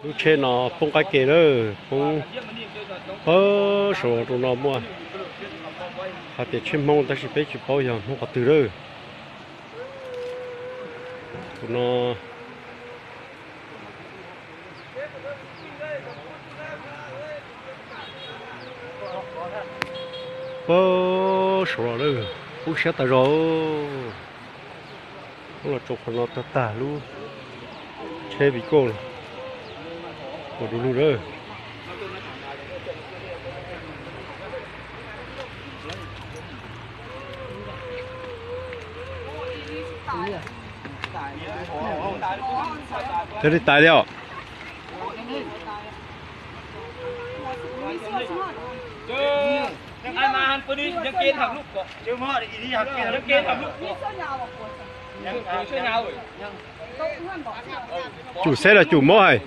Lub tsheb no poob qab ke lawm, poob pawg saum rau no muaj hais tias tsheb Hmoob tab sis peb tsis paub yog Hmoob qhov twg lawm. Tus no pawg saum los lawm, poob siab tas zog. Poob los rau qhov no tag tag lub tsheb Vigo no, ua du lug lawm. Thiaj li tais li os. Cus xeb los cus mob hais.